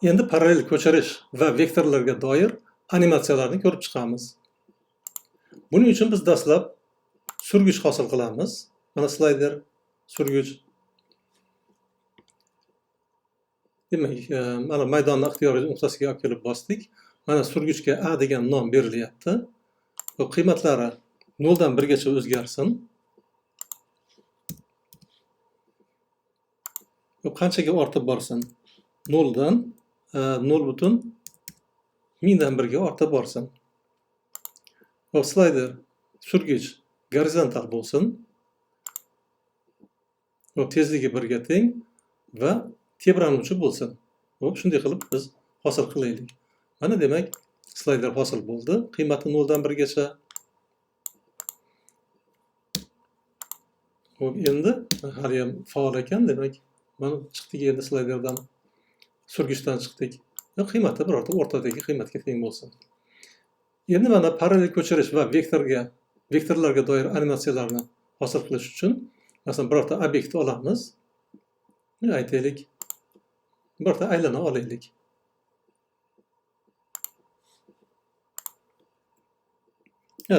Endi parallel ko'chirish va vektorlarga doir animatsiyalarni ko'rib chiqamiz. Buning uchun biz dastlab surgich hosil qilamiz. Mana slayder, surgich. Demak, mana maydonni ixtiyoriy nuqtasiga olib kelib bosdik. Mana surgichga A degan nom berilyapti. Bu qiymatlari 0 dan 1 gacha o'zgarsin. Bu qanchaga ortib borsin? 0 dan 0,1001 ga ortib borsin. Bu slayder surgich gorizontal bo'lsin. Bu tezligi 1 ga teng va tebranuvchi bo'lsin. Hop, shunday qilib biz hosil qilaylik. Mana demak, slayder hosil bo'ldi. Qiymati 0 dan 1 gacha. Hop, endi hali ham faol ekan, demak, mana chiqdik endi slayderdan, surgichdan chiqdik. Qiymati birorta o'rtadagi qiymatga teng bo'lsin. Endi mana parallel ko'chirish va vektorlarga doir animatsiyalarni hosil qilish uchun masalan birorta obyektni olamiz. Aytaylik, birorta aylana olaylik.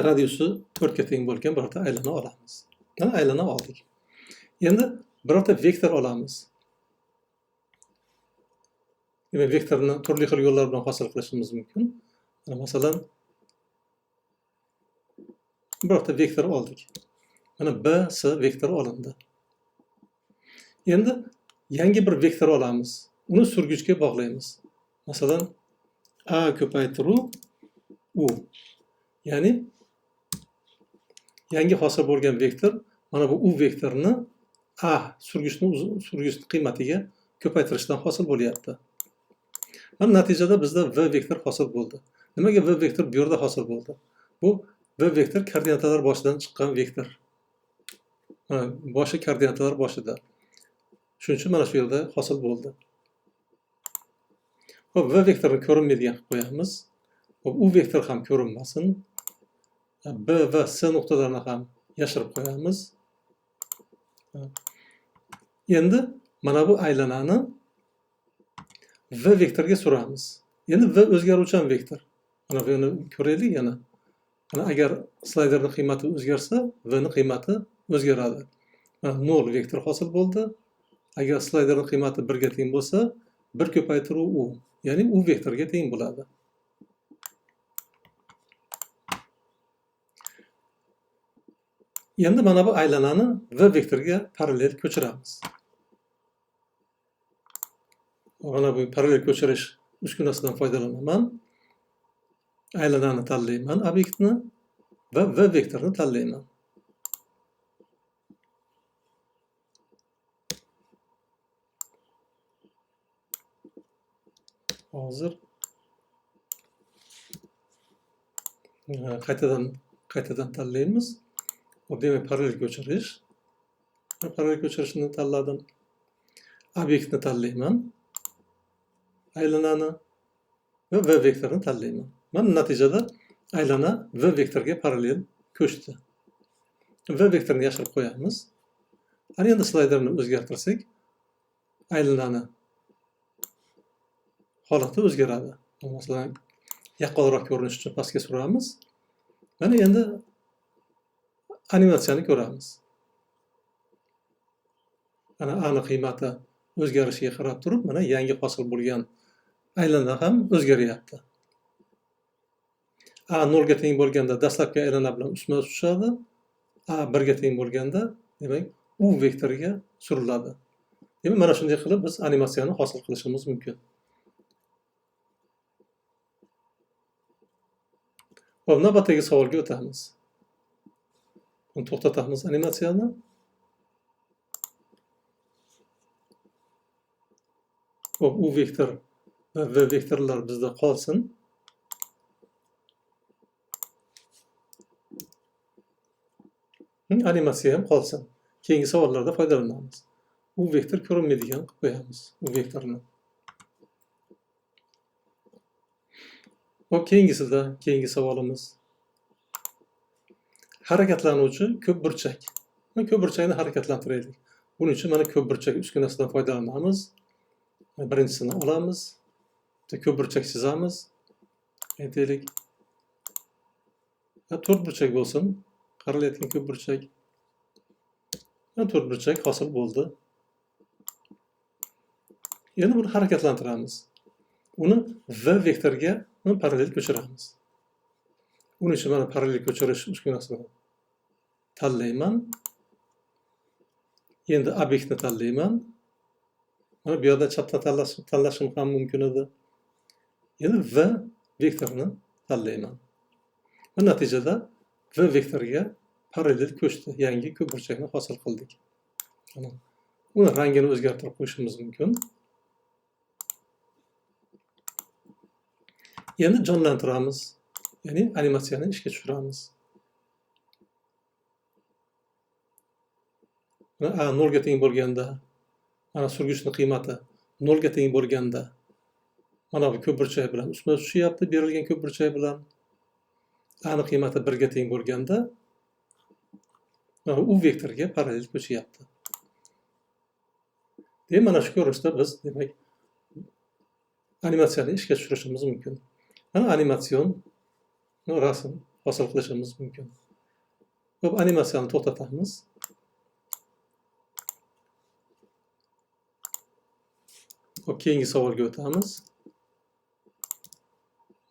Radiusi 4 ga teng bo'lgan birorta aylana olamiz. Mana aylana oldik. Endi birorta vektor olamiz. Demak, vektorni turli xil yo'llar bilan hosil qilishimiz mumkin. Mana masalan, birorta vektor oldik. Mana B, C vektori olindi. Endi yangi bir vektor olamiz. Uni surgichga bog'laymiz. Masalan, A ko'paytiruv U. Ya'ni yangi hosil bo'lgan vektor mana bu U vektorini A surgichni qiymatiga ko'paytirishdan hosil bo'lyapti. Mana natijada bizda V vektor hosil bo'ldi. Nimaga V vektor bu yerda hosil bo'ldi? Bu V vektor koordinatalar boshidan chiqqan vektor. Mana boshi koordinatalar boshida. Shuning uchun mana shu yerda hosil bo'ldi. Xo'p, V vektorini ko'rinmaydigan qilib qo'yamiz. Xo'p, U vektor ham ko'rinmasin. B va C nuqtalarini ham yashirib qo'yamiz. Endi mana bu aylanani V vektorga suramiz. Endi V o'zgaruvchan vektor. Mana buni ko'raylik yana. Mana agar slayderning qiymati o'zgarsa, V ning qiymati o'zgaradi. Mana 0 vektor hosil bo'ldi. Agar slayderning qiymati 1 ga teng bo'lsa, 1 ko'paytiruv U, ya'ni U vektorga teng bo'ladi. Endi mana bu aylanani V vektorga parallel ko'chiramiz. Mana bu parallel ko'chirish uskunasidan foydalanaman. Aylanani tanlayman, obyektni va V vektorini tanlayman. Hozir qaytadan tanlaymiz. Hop, demak, parallel ko'chirish. Parallel ko'chirishni tanladim. Obyektni tanlayman. Aylanani va V vektorini tanlayman. Mana natijada aylana V vektoriga parallel ko'chdi. V vektorini yashirib qo'yamiz. Ana endi slayderni o'zgartirsak, aylanani holati o'zgaradi. Masalan, yaqqolroq ko'rinish uchun pastga suramiz. Mana endi animatsiyani ko'ramiz. Mana A ning qiymati o'zgarishiga qarab turib, mana yangi hosil bo'lgan aylana ham o'zgaryapti. A 0 ga teng bo'lganda dastlabki aylana bilan ustma-ust tushadi. A 1 ga teng bo'lganda, demak, U vektoriga suriladi. Demak, mana shunday qilib biz animatsiyani hosil qilishimiz mumkin. Xo'p, navbatdagi savolga o'tamiz. Buni to'xtatamiz animatsiyani. Xo'p, U vektor va V vektorlar bizda qolsin. Animatsiya ham qolsin. Keyingi savollarda foydalanamiz. U vektor ko'rinmaydigan qilib qo'yamiz, U vektorni. Xo'p, keyingi savolimiz. Harakatlanuvchi ko'p burchak. Mana ko'p burchakni harakatlantiraylik. Buning uchun mana ko'p burchak uskunasidan foydalanamiz. Birinchisini olamiz. Bitta ko'pburchak chizamiz. Aytaylik. To'rtburchak bo'lsin. Qaralayotgan ko'pburchak. To'rtburchak hosil bo'ldi. Endi buni harakatlantiramiz. Uni v vektoriga parallel ko'chiramiz. Uning uchun mana parallel ko'chirish uskunasini tanlayman. Endi obyektni tanlayman. Mana bu yerda chapdan tanlashim ham mumkin edi. Endi v vektorini tanlayman. Va natijada v vektoriga parallel ko'chdi. Yangi ko'pburchakni hosil qildik. Uni rangini o'zgartirib qo'yishimiz mumkin. Endi jonlantiramiz. Ya'ni animatsiyani ishga tushiramiz. A 0 ga teng bo'lganda, mana surgichning qiymati 0 ga teng bo'lganda, mana bu ko'pburchak bilan ustma-ust tushyapti, berilgan ko'pburchak bilan. A ning qiymati 1 ga teng bo'lganda, mana u vektorga parallel ko'chyapti. Demak, mana shu ko'rinishda biz demak animatsiyani ishga tushirishimiz mumkin. Mana animatsion rasm hosil qilishimiz mumkin. Xo'p, animatsiyani to'xtatamiz. Xo'p, keyingi savolga o'tamiz.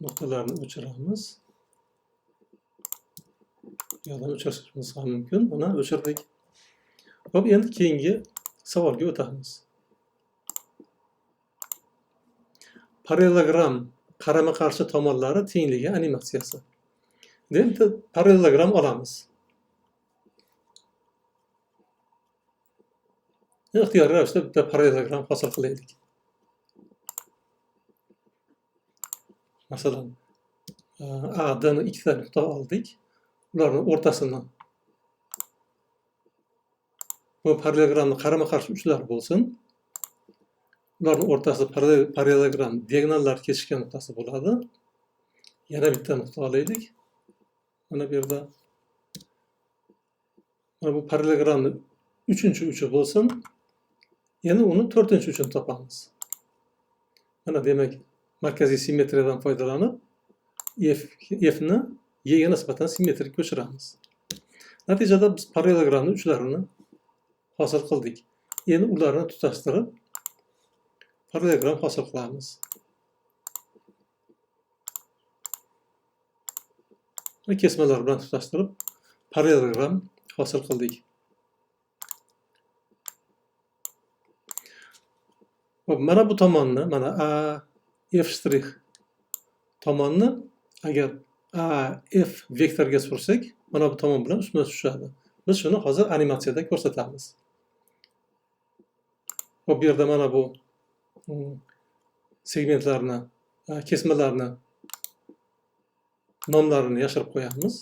Nuqtalarni o'chiramiz. Bu yerdan o'chirishimiz ham mumkin. Buni o'chirdik. Xo'p, endi keyingi savolga o'tamiz. Parallelogram qarama-qarshi tomonlari tengligi animatsiyasi. Demak, parallelogram olamiz. Ixtiyoriy ravishda bitta parallelogram hosil qilaylik. Masalan, A, D ni ikkita nuqta oldik. Ularning o'rtasini bu parallelogramning qarama-qarshi uchlari bo'lsin. Ularning o'rtasi parallelogram diagonallar kesishgan nuqtasi bo'ladi. Yana bitta nuqta olaylik. Mana bu yerda mana bu parallelogramning 3-uchi bo'lsin. Endi uni 4-uchini topamiz. Mana demak, markaziy simmetriyadan foydalanib F ni Y ga nisbatan simmetrik ko'chiramiz. Natijada biz parallelogramning uchlarini hosil qildik. Endi ularni tutashtirib parallelogram hosil qilamiz. Kesmalar bilan tutashtirib parallelogram hosil qildik. Xo'p, mana bu tomonni, mana A F shtrix tomonni agar A F vektoriga sursak, mana bu tomon bilan ustma-ust tushadi. Biz shuni hozir animatsiyada ko'rsatamiz. Xo'p, bu yerda mana bu segmentlarni, kesmalarni nomlarini yashirib qo'yamiz.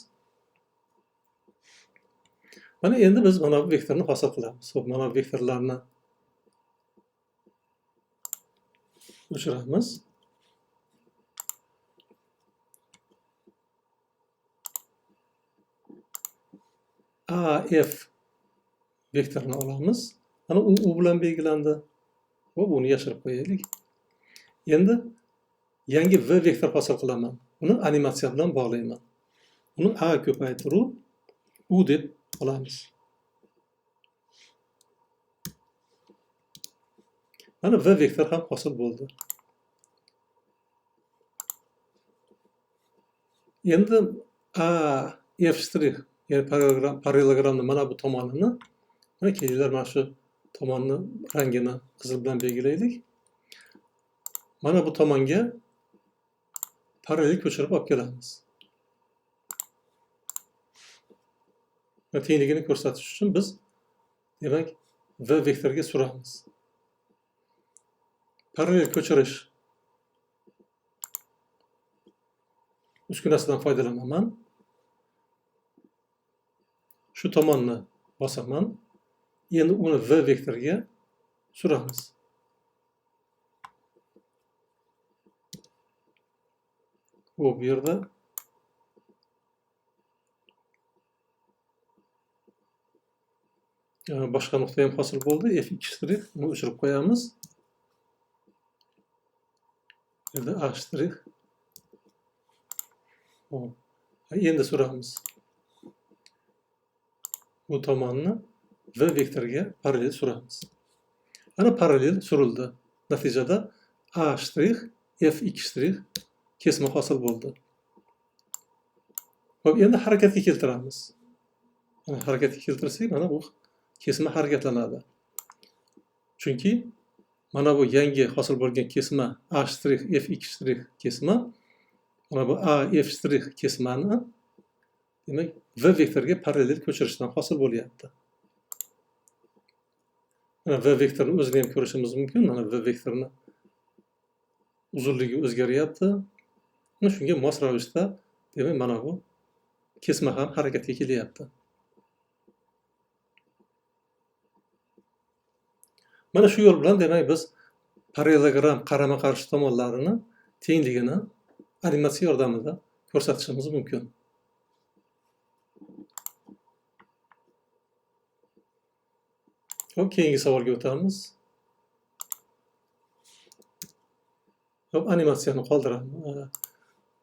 Mana endi biz mana bu vektorni hosil qilamiz. Xo'p, mana bu vektorlarni o'chiramiz. A F vektorini olamiz. Mana u bilan belgilandi. Xo'p, uni yashirib qo'yaylik. Endi yangi V vektor hosil qilaman. Uni animatsiya bilan bog'layman. Uni A ko'paytiruv U deb olamiz. Mana V vektor ham hosil bo'ldi. Endi A F shtrix, ya'ni parallelogramning mana bu tomonini, mana kelinglar mana shu tomonni rangini qizil bilan belgilaylik. Mana bu tomonga parallel ko'chirib olib kelamiz. Va tengligini ko'rsatish uchun biz demak V vektoriga suramiz. Parallel ko'chirish uskunasidan foydalanaman. Shu tomonni bosaman. Endi uni V vektoriga suramiz. Bu yerda boshqa nuqta ham hosil bo'ldi. F2 shtrix, uni o'chirib qo'yamiz. Endi A shtrix. Hop. Endi suramiz. Bu tomonni V vektoriga parallel suramiz. Mana parallel surildi. Natijada A shtrix F2 shtrix kesma hosil bo'ldi. Hop, endi harakatga keltiramiz. Mana harakatga keltirsak, mana bu kesma harakatlanadi. Chunki mana bu yangi hosil bo'lgan kesma A shtrix F2 shtrix kesma mana bu A F shtrix kesmani demak V vektoriga parallel ko'chirishdan hosil bo'lyapti. Mana V vektorini o'zini ham ko'rishimiz mumkin. Mana V vektorini uzunligi o'zgaryapti. Mana shunga mos ravishda demak mana bu kesma ham harakatga kelyapti. Mana shu yo'l bilan demak biz parallelogram qarama-qarshi tomonlarini tengligini animatsiya yordamida ko'rsatishimiz mumkin. Hop, keyingi savolga o'tamiz. Hop, animatsiyani qoldiramiz,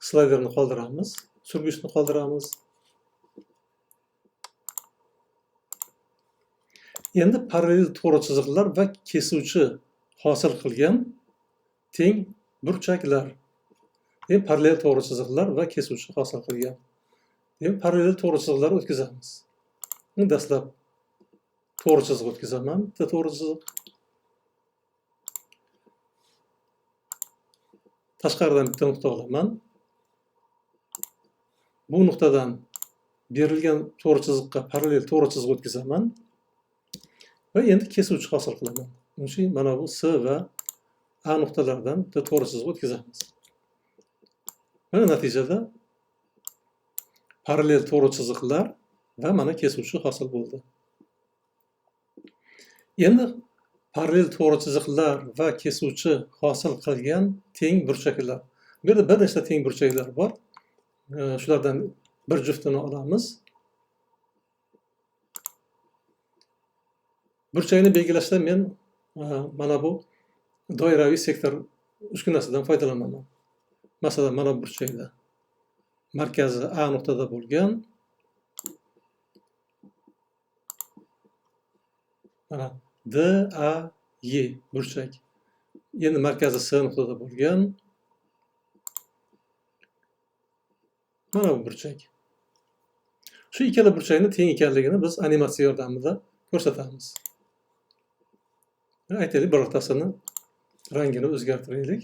slayderni qoldiramiz, surgichni qoldiramiz. Endi parallel to'g'ri chiziqlar va kesuvchi hosil qilgan teng burchaklar. Demak, parallel to'g'ri chiziqlar va kesuvchi hosil qilgan. Demak, parallel to'g'ri chiziqlar o'tkazamiz. Dastlab to'g'ri chiziq o'tkazaman, bitta to'g'ri chiziq. Tashqaridan bitta nuqta olaman. Bu nuqtadan berilgan to'g'ri chiziqqa parallel to'g'ri chiziq o'tkazaman. Va endi kesuvchi hosil qilaman. Buning uchun mana bu S va A nuqtalaridan bitta to'g'ri chiziq o'tkazamiz. Mana natijada parallel to'g'ri chiziqlar va mana kesuvchi hosil bo'ldi. Endi parallel to'g'ri chiziqlar va kesuvchi hosil qilgan teng burchaklar. Bu yerda bir nechta teng burchaklar bor. Shulardan bir juftini olamiz. Burchakni belgilashda men mana bu doiraviy sektor uskunasidan foydalanaman. Masalan, mana bu burchakda markazi A nuqtada bo'lgan mana D A Y burchak. Endi markazi S nuqtada bo'lgan mana bu burchak. Shu ikkala burchakni teng ekanligini biz animatsiya yordamida ko'rsatamiz. Aytaylik, birortasini rangini o'zgartiraylik.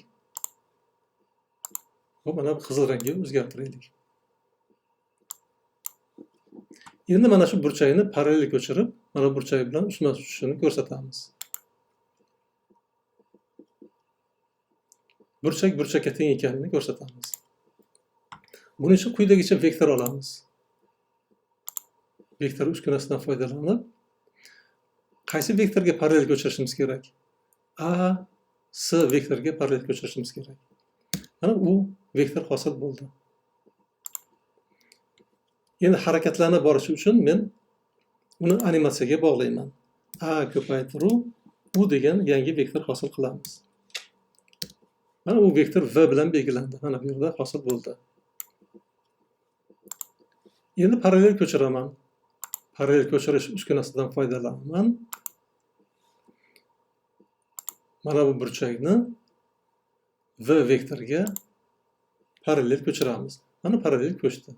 Bu mana bu qizil rangga o'zgartiraylik. Endi mana shu burchakni parallel ko'chirib, mana bu burchak bilan ustma-ust tushishini ko'rsatamiz. Burchak burchakka teng ekanini ko'rsatamiz. Buning uchun quyidagicha vektor olamiz. Vektor uskunasidan foydalanib, qaysi vektorga parallel ko'chirishimiz kerak? A S vektoriga parallel ko'chirishimiz kerak. Mana u vektor hosil bo'ldi. Endi harakatlanib borishi uchun men uni animatsiyaga bog'layman. A ko'paytiruv U degan yangi vektor hosil qilamiz. Mana u vektor V bilan belgilandi. Mana bu yerda hosil bo'ldi. Endi parallel ko'chiraman. Parallel ko'chirish uskunasidan foydalanaman. Mana bu burchakni V vektoriga parallel ko'chiramiz. Mana parallel ko'chdi.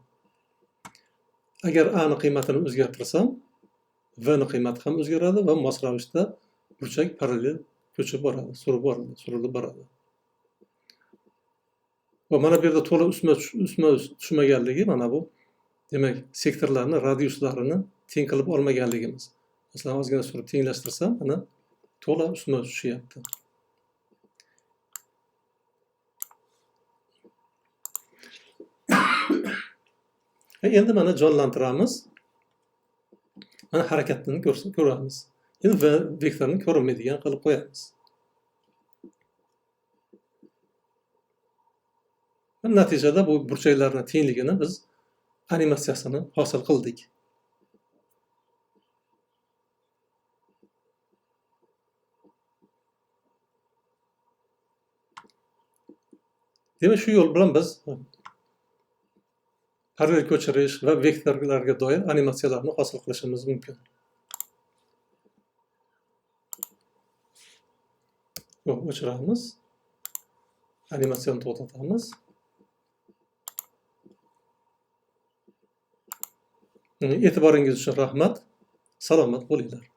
Agar A ni qiymatini o'zgartirsam, V ni qiymati ham o'zgaradi va mos ravishda burchak parallel ko'chib boradi, surib boradi, surilib boradi. Va mana bu yerda to'la ustma-ust tushmaganligi mana bu demak sektorlarni radiuslarini teng qilib olmaganligimiz. Masalan, ozgina surib tenglashtirsam, mana to'la ustma-ust tushyapti. Endi mana jonlantiramiz. Mana harakatini ko'ramiz. Endi V vektorini ko'rinmaydigan qilib qo'yamiz. Natijada bu burchaklarning tengligini biz animatsiyasini hosil qildik. Demak, shu yo'l bilan biz parallel ko'chirish va vektorlarga doir animatsiyalarni hosil qilishimiz mumkin. O'chiramiz. Animatsiyani to'xtatamiz. E'tiboringiz uchun rahmat. Salomat bo'linglar.